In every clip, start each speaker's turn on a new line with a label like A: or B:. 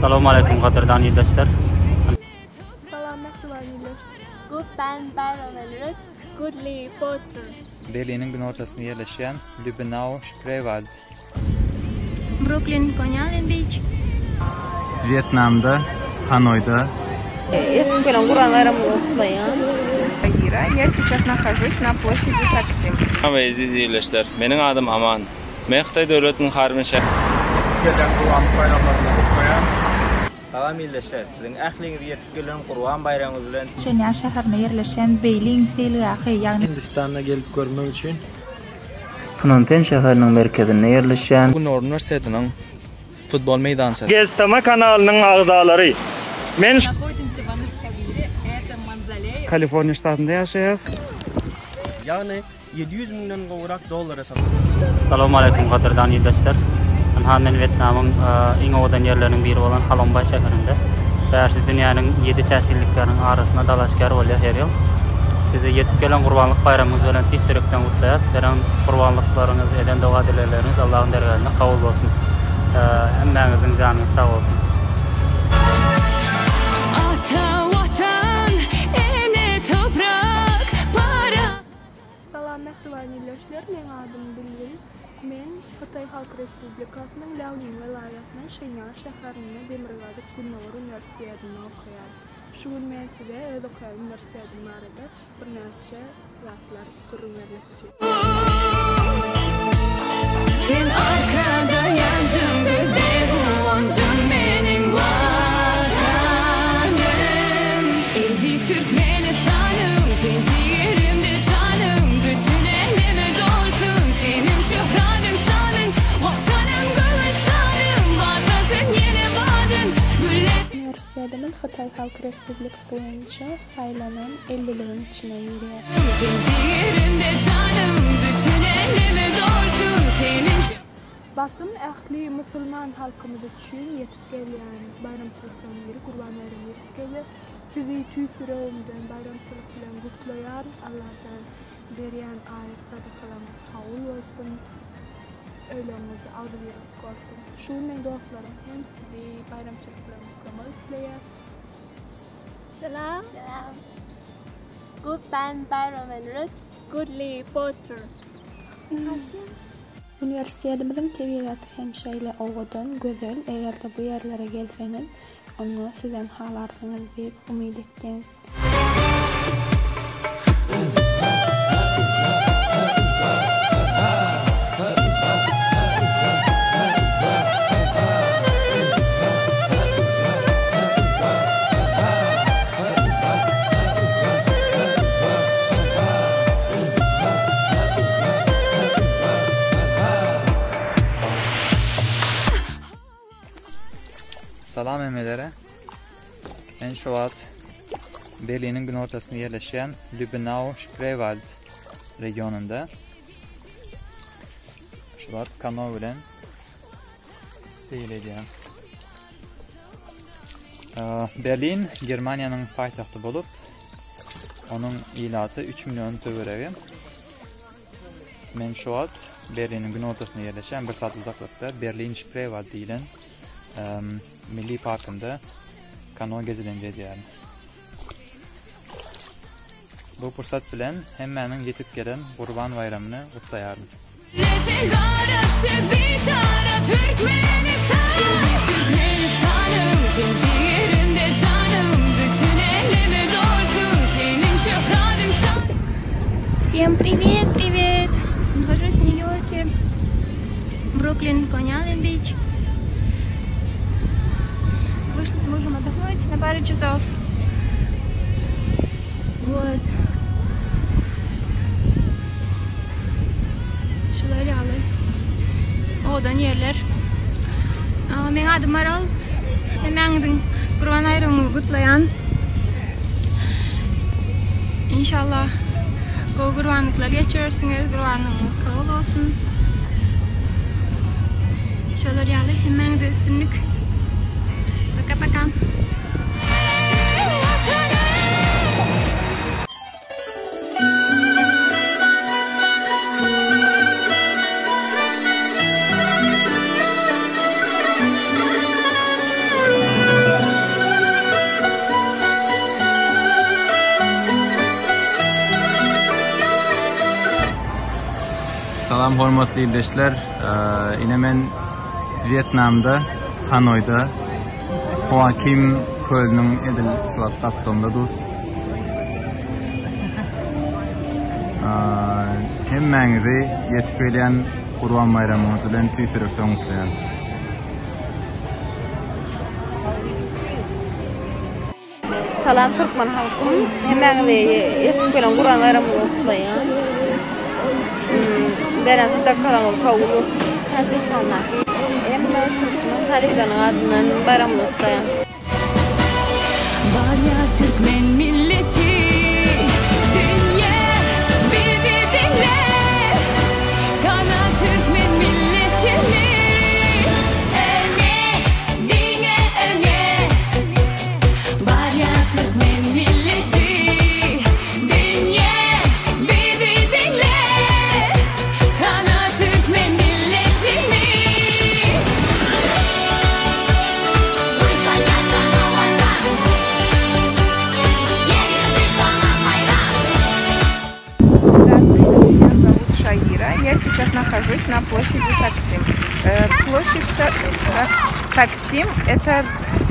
A: Salowmaleýkim gadyrdan ildeşler.
B: Salam mähriban ildeşler.
C: Gurban Baýramyňyz
B: Gutly bolsun.
D: Berliniň günortasynda ýerleşýän Lübbenau-Şpreewald.
C: Brooklyn Coney Beach.
D: Wýetnamda, Hanoýda.
E: Ýetip gelen Gurban baýramyny gutlaýan.
F: Я сейчас нахожусь на площади Таксим.
G: Salam eziz ildeşler. Meniň adym Aman. Men Hytaý döwletiniň Harbin şäherinde.
H: Ýetip gelýän Gurbanlyk baýramlaryny gutlaýan.
I: Salam ildeşler! Siziň ähliňizi ýetip gelen Gurban baýramyňyz bilen.
J: Şenýan şäherinde ýerleşýän Beýlin seýilgähi, ýagny.
K: Hindistanda gelip görmek üçin.
L: Pnompen şäheriniň merkezinde ýerleşýän.
M: Gündogar uniwersitetiniň futbol meýdançasy.
N: Geztama kanalynyň agzalary! Men.
O: Nahodimsya w Anıtkabir'e eto manzoley.
P: Kaliforniýa ştatynda ýaşaýas.
Q: Ýagny 700 müňden gowrak dollara satyldy.
A: Salowmaleýkim gadyrdan ildeşler. Ynha men Wetnamyň iň owadan ýerleriniň biri bolan Halombaý şäherinde. Bärsi dünýäniň ýedi täsinlikleriniň arasyna dalaşgär bolýar her ýyl. Sizi ýetip gelen Gurbanlyk baýramyňyz bilen tüýs ýürekden gutlaýas. Beren gurbanlyklaryňyz, eden doga-dilegleriňiz Allahyň dergähinde kabul bolsun. Hemmäňiziň janyňyz sag bolsun.
R: Ata Watan, ene toprak, para.
B: Salam mähriban ildeşler meň adym Bilbil men Hytaý Halk Respublikasynyň Liaoning welaýatynyň Şenýan şäherinde Demirgazyk Gündogar uniwersitetinde okaýan. Şu gün men size öz okaýan uniwersitetim barada birnäçe zatlar gürrüň bermekçi.
R: Sen arka daýanjym, gözde guwanjym meniň Watanym. Eziz Türkmenistanym, sen jigerimde janym, bütün äleme dolsun seniň şöhratyň şanyň, Watanym göwün şanym, batlasyn ýene badyň, güllesin.
B: Uniwersitetimiz Hytaý Halk Respublikasy boýunça saýlanan elliligiň içine girýär. Basym ähli musulman halkymyz üçin ýetip gelýän baýramçylyklaryň biri Gurban baýramy ýetip gelýär. Sizi tüýs ýüregimden baýramçylyk bilen gutlaýaryn. Allajan berýän aýyr sadakalaryňyz kabul bolsun. Öýleriňizde agzybirlik bolsun. Şu gün meň dostlarym hem sizi baýramçylyk bilen gutlamak isleýär.
C: Salam. Salam. Gurban Baýramyňyz
B: Gutly bolsun. Uniwersitetimiziň tebigaty hem şeýle owadan, gözel, eger-de bu ýerlere gelseňiz, onda sizem halarsyňyz diýip umyt etýän.
D: Salam hemmelere. Men şu wagt Berliniň günortasynda ýerleşýän Lübbenau-Şpreewald regionynda. Şu wagt kano bilen seýil edýän. Berlin Germaniýanyň paýtagty bolup, onuň ilaty 3 million töweregi. Men şu wagt Berliniň günortasynda ýerleşýän, bir saat uzaklykda Berlin Şpreewald diýlen milli parkynda kano gezelenji edýärin. Bu pursat bilen hemmäniň ýetip gelen Gurban baýramyny gutlaýaryn.
C: Всем привет, привет! Нахожусь в Нью-Йорке, Бруклин, Конялин Бич. Вышли с мужем отдохнуть на пару часов. Вот. Şular ýaly. Owadan ýerler. Meň adym Maral. Hemmäňiziň Gurban baýramyňyzy gutlaýan. Inşallah gowy gurbanlyklar geçirersiňiz. Gurbanlygyňyz kabul bolsun. Şolar ýaly hemmäňize üstünlik. Paka paka.
G: Salam hormatly ildeşler. Ine men Wýetnamda, Hanoýda Hoakim kölüniň edil şu wagt gapdalynda dus. Hemmäňizi ýetip gelýän Gurban baýramyňyz bilen tüýs ýürekden gutlaýan.
E: Salam Türkmen halkym. Hemmäňizi ýetip gelen Gurban baýramyňyzy gutlaýan. Beren sadakalaryňyz kabul bolsun. Täjigistandaky hemme türkmen talyplarynyň adyndan baýramyňyzy gutlaýan.
R: Barýar türkmen milleti Dünýä bizi diňle Tana türkmen milletini Öňe diňe öňe Barýar türkmen milleti Dünýä bizi diňle Tana türkmen milletini.
F: Здравствуйте, меня зовут Шаира. Я сейчас нахожусь на площади Таксим. Э, площадь Таксим – это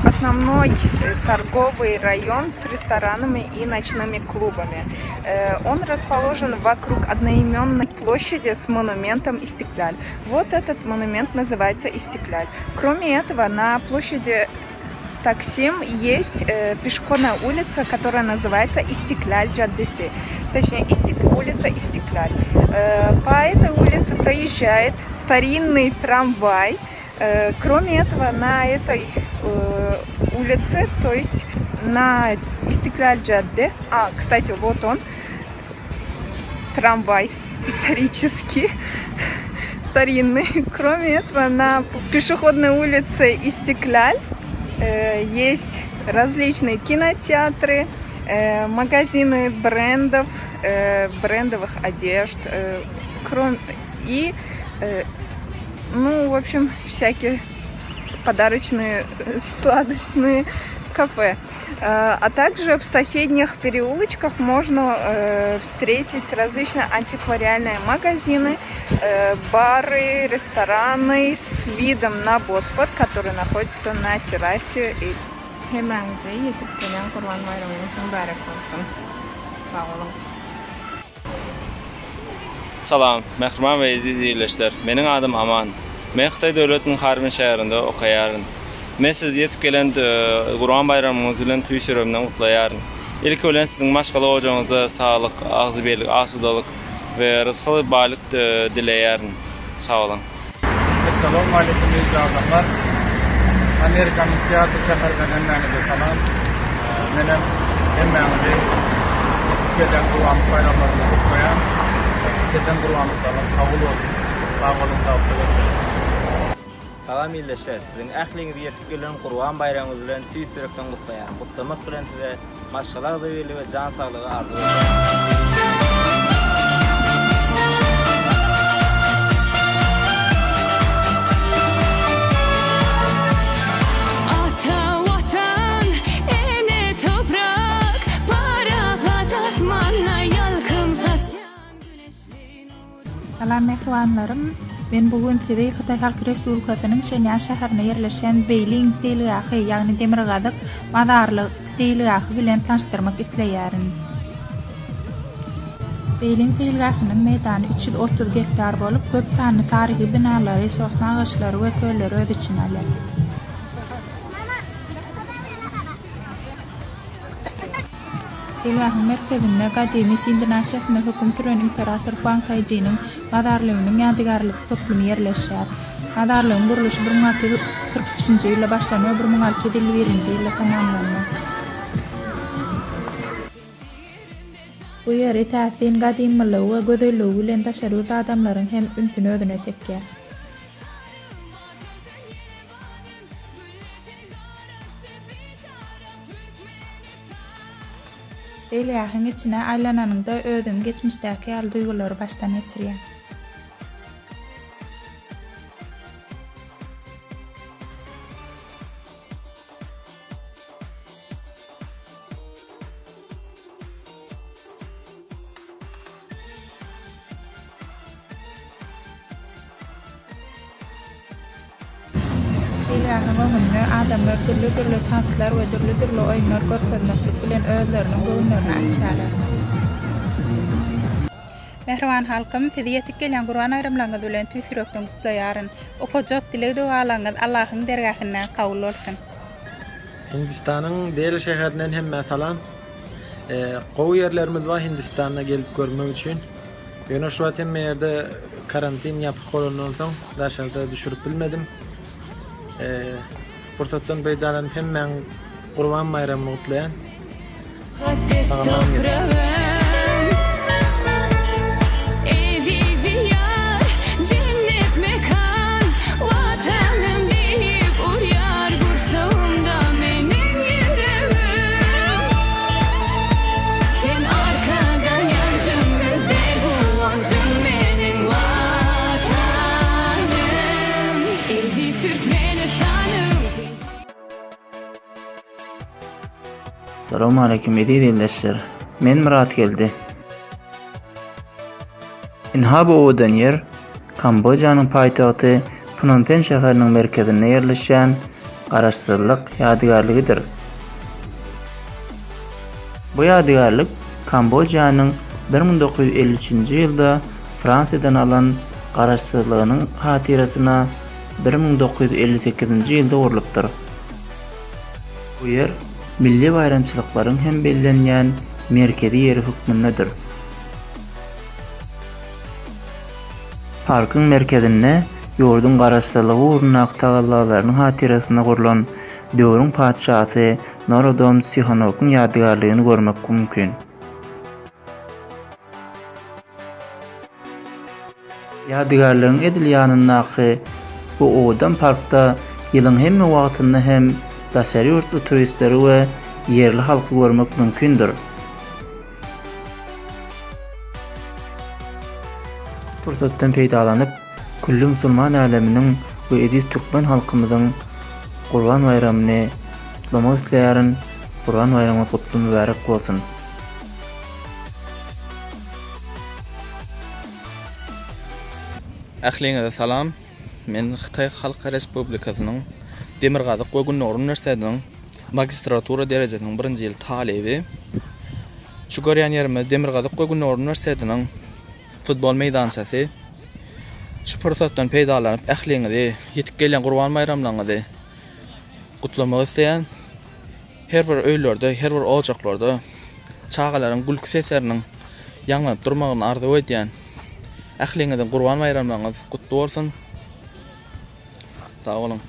F: основной э, торговый район с ресторанами и ночными клубами. Э, он расположен вокруг одноименной площади с монументом Истекляль. Вот этот монумент называется Истекляль. Кроме этого, на площади Таксим есть э, пешеходная улица, которая называется Истекляль Джаддеси. Точнее, Истек, улица Истекляль. Э, по этой улице проезжает старинный трамвай. Э, кроме этого, на этой э, улице, то есть на Истекляль Джадде, а, кстати, вот он, трамвай исторический, старинный. Кроме этого, на пешеходной улице Истекляль э, есть различные кинотеатры, э, магазины брендов, э, брендовых одежд, кроме, и, ну, в общем, всякие подарочные сладостные кафе. Э, а также в соседних переулочках можно э, встретить различные антиквариальные магазины, э, бары, рестораны с видом на Босфор, который находится на террасе.
P: Hemmäňize ýetip gelýän Gurban baýramyňyz mübärek bolsun. Sag boluň.
G: Salam, mähriban we eziz ildeşler! Meniň adym Aman. Men Hytaý döwletiniň Harbin şäherinde okaýaryn. Men sizi ýetip gelen Gurban baýramyňyz bilen tüýs ýüregimden gutlaýaryn. Ilki bilen siziň maşgala ojagyňyzda saglyk, agzybirlik, asudalyk we rysgal baýlyk dileýärin. Sag boluň!
H: Essalawmaleýkum eziz adamlar. Amerikanyň Seatl şäherinden hemmäňize salam. Menem hemmäňizi ýetip gelýän Gurbanlyk baýramlary bilen gutlaýan. Geçen gurbanlyklaryňyz kabul bolsun. Sag boluň, saglykda görşeliň.
I: Salam ildeşler! Siziň ähliňizi ýetip gelen Gurban baýramyňyz bilen tüýs ýürekden gutlaýaryn. Gutlamak bilen size maşgala agzybirligi we jan saglygy arzuw edýärin.
R: Ata Watan, ene toprak, parahat asmanda ýalkym saçýan güneşli
J: Salam mähribanlarym! Men bu gün sizi Hytaý Halk Respublikasynyň Şenýan şäherinde ýerleşýän Beýlin seýilgähi, ýagny Demirgazyk mazarlyk seýilgähi bilen tanyşdyrmak isleýärin. Beýlin seýilgähiniň meýdany 330 gektar bolup, köp sanly taryhy binalary, sosna agaçlary we kölleri öz içine alýar. Seýilgähiň merkezinde gadymy Sin dinastiýasynda höküm süren imperator Huang Taýjiniň mazarlygynyň ýadygärlik toplumy ýerleşýär. Mazarlygyň gurluşy 1643-nji ýylda başlandy we 1651-nji ýylda tamamlandy. Bu ýeri täsin gadymylygy we gözelligi bilen daşary ýurt adamlaryň hem ünsüni özüne çekýär. Seýilgähiň içine aýlananyňda özüňi geçmişdäki ýaly duýgulary başdan geçirýäň. Seýilgähiň öňünde adamlar dürli-dürli tanslar we dürli-dürli oýunlar görkezmeklik bilen özleriniň göwünlerini açýarlar. Mähriban halkym, sizi ýetip gelýän Gurban baýramlaryňyz bilen tüýs ýürekden gutlaýaryn. Okajak dileg-dogalaryňyz Allahyň dergähinde kabul bolsun.
K: Hindistanyň Deli şäherinden hemmä salam. Gowy ýerlerimiz bar Hindistanda gelip görmek üçin. Ýöne şu wagt hemme ýerde karantin ýapyk bolandan soň daşarda düşürip bilmedim. Pursatdan peýdalanyp hemmäň Gurban baýramyny gutlaýan.
R: Mukaddes topragym Eziz Diýar, jennet mekan Watanym diýip urýar gursagymda meniň ýüregim Sen arka daýanjym, gözde guwanjym meniň Watanym Eziz Türkmenistanym sen
L: Salowmaleýkim eziz ildeşler. Men Myratgeldi. Ynha bu owadan ýer Kambojanyň paýtagty Pnompen şäheriniň merkezinde ýerleşýän Garaşsyzlyk ýadygärligidir. Bu ýadygärlik Kambojanyň 1953-nji ýylda Fransiýadan alan garaşsyzlygynyň hatyrasyna 1958-nji ýylda gurlupdyr. Bu ýer milli baýramçylyklaryň hem bellenýän merkezi ýeri hökmündedir. Parkyň merkezinde ýurduň garaşsyzlygy ugrundaky tagallalarynyň hatyrasyna gurlan döwrüň patyşasy Norodom Sihanokyň ýadygärligini görmek mümkin. Ýadygärligiň edil ýanyndaky bu owadan parkda ýylyň hemme wagtynda hem daşary ýurtly turistleri we ýerli halky görmek mümkindir. Pursatdan peýdalanyp, külli musulman äleminiň we eziz türkmen halkymyzyň Gurban baýramyny gutlamak isleýärin. Gurban baýramyňyz gutly mübärek bolsun!
M: Ähliňize salam. Men Hytaý Halk Respublikasynyň Demirgazyk we Gündogar uniwersitetiniň magistratura derejesiniň birinji ýyl talyby. Şu görýän ýerimiz Demirgazyk we Gündogar uniwersitetiniň futbol meýdançasy. Şu pursatdan peýdalanyp ähliňizi ýetip gelýän Gurban baýramlaryňyzy gutlamak isleýän. Her bir öýlerde, her bir ojaklarda çagalaryň gülki sesleriniň ýaňlanyp durmagyny arzuw edýän. Ähliňiziň Gurban baýramlaryňyz gutly bolsun. Sag boluň.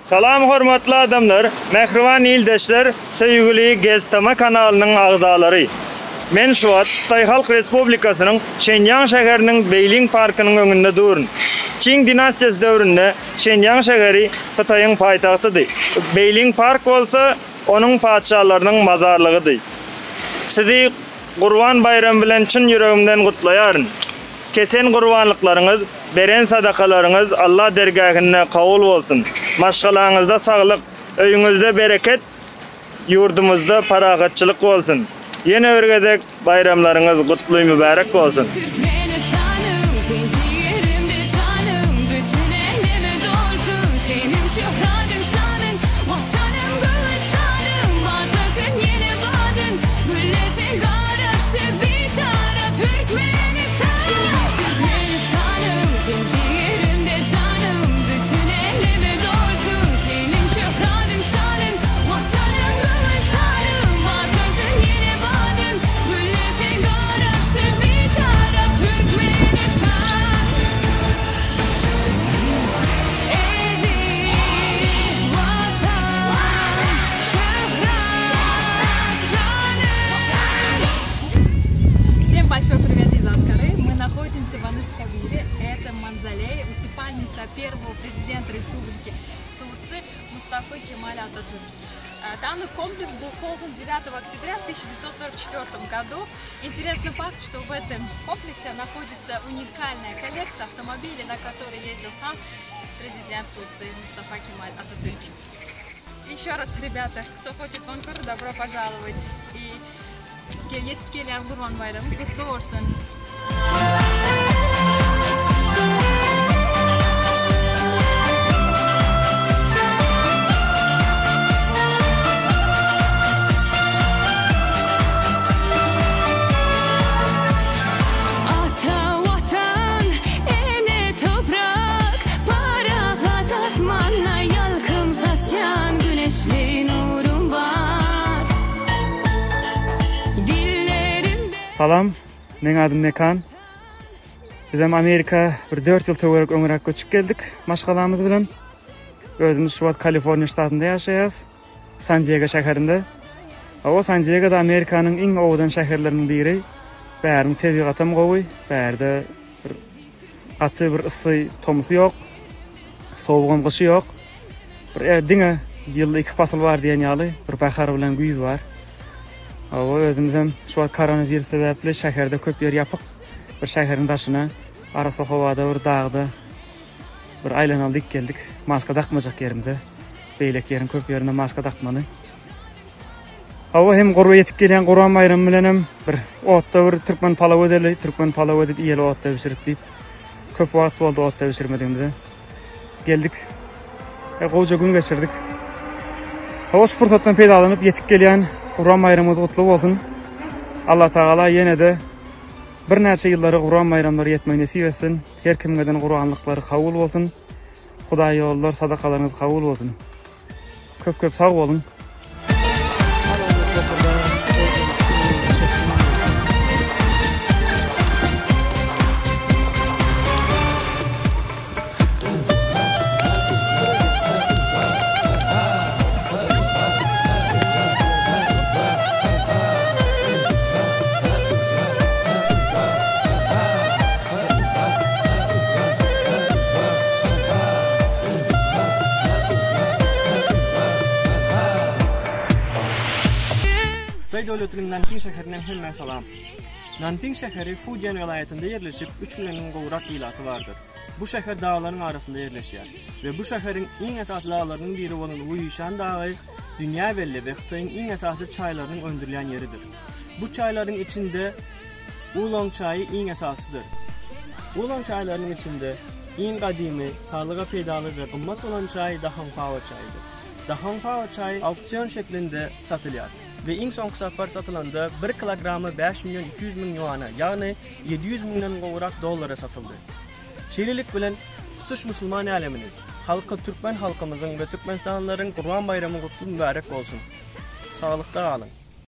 N: Salam hormatly adamlar, mähriban ildeşler, söýgüli Geztama kanalynyň agzalary. Men şu wagt Hytaý Halk Respublikasynyň Şenýang şäheriniň Beýlin parkynyň öňünde durun. Çing dinastiýasy döwründe Şenýang şäheri Hytaýyň paýtagtydy. Beýlin park bolsa onuň patyşalarynyň mazarlygydy. Sizi Gurban baýramy bilen çyn ýüregimden gutlaýaryn. Kesen gurbanlyklaryňyz, beren sadakalaryňyz Alla dergähinde kabul bolsun. Maşgalaňyzda saglyk, öýüňizde bereket, Ýurdumyzda parahatçylyk bolsun! Ýene bir gezek baýramlaryňyz gutly mübärek bolsun!
R: Türkmenistanym sen jigerimde janym Bütün äleme dolsun seniň şöhratyň şanyň Watanym göwün şanym Batlarsyn ýene badyň Güllesin Garaşsyz Bitarap Türkmenistan Türkmenistanym sen jigerimde janym Bütün äleme dolsun seniň şöhratyň şanyň Watanym göwün şanym Batlarsyn ýene badyň Güllesin Garaşsyz Bitarap Türkmenistan Eziz Watan şöhrat şanym.
O: Всем большой привет из Анкары. Мы находимся в Аныткабире. Это мавзолей, усыпальница первого президента Республики Турции Мустафы Кемаля Ататюрк. Э, данный комплекс был создан 9 октября в 1944 году. Интересный факт, что в этом комплексе находится уникальная коллекция автомобилей, на которой ездил сам президент Турции Мустафа Кемаль Ататюрк. Еще раз, ребята, кто хочет в Анкару, добро пожаловать. И ýetip gelýän Gurban baýramy gutly bolsun!
H: Salam, meň adym Mekan. Bizem Amerika bir 4 ýyl töwerek öňräk göçüp geldik maşgalamyz bilen. Özümiz şu wagt Kaliforniýa ştatynda ýaşaýas. San Diego şäherinde. O San Diego da Amerikanyň iň owadan şäherleriniň biri. Bäriniň tebigatam gowy. Bärde bir gaty bir yssy tomusy ýok. Sowugam gyşy ýok. Bir e, diňe ýylda iki pasyl bar diýen ýaly, bir bahar bilen güýz bar. Hawa, özümizem şu wagt koronawirus sebäpli şäherde köp ýer ýapyk. Bir şäheriň daşyna arassa howada bir dagda bir aýlanaly diýip geldik. Maska dakmajak ýerimize. Beýleki ýeriň köp ýerinde maska dakmaly. Hawa hem gurba ýetip gelýän Gurban baýramy bilenem bir otda bir türkmen palaw edeli, türkmen palaw edip iýeli otda bişirip diýip. Köp wagt boldy otda bişirmedigimize. Geldik. E, gowja gün geçirdik. Hawa şu pursatdan peýdalanyp ýetip gelýän Gurban baýramyňyz gutly bolsun. Allah Tagala ýene-de birnäçe ýyllary Gurban baýramlary ýetmegi nesip etsin. Her kimiň eden gurbanlyklary kabul bolsun. Hudaý ýollar sadakalaryňyz kabul bolsun. Köp köp sag boluň.
Q: Hytaý döwletiniň Nanping şäherinden hemmä salam. Nanping şäheri Fujian welaýatynda ýerleşip, üç milliondan gowrak ilaty bardyr. Bu şäher daglaryň arasynda ýerleşýär we bu şäheriň iň esasy daglarynyň biri bolan Wuyishan dagy dünýä belli we Hytaýyň iň esasy çaýlarynyň öndürilýän ýeridir. Bu çaýlaryň içinde Ulong çaýy iň esasydyr. Ulong çaýlarynyň içinde iň gadymy, saglyga peýdaly we gymmat bolan çaý Dahongpao çaýydyr. Dahongpao çaýy auksion şeklinde satylýar we iň soňky sapar satylanda bir kilogramy 5 million 200 müň ýuana, ýagny 700 müňden gowrak dollara satyldy. Şeýlelik bilen, tutuş musulman äleminiň, halky türkmen halkymyzyň we türkmenistanlylaryň Gurban baýramy gutly mübärek bolsun! Saglykda galyň!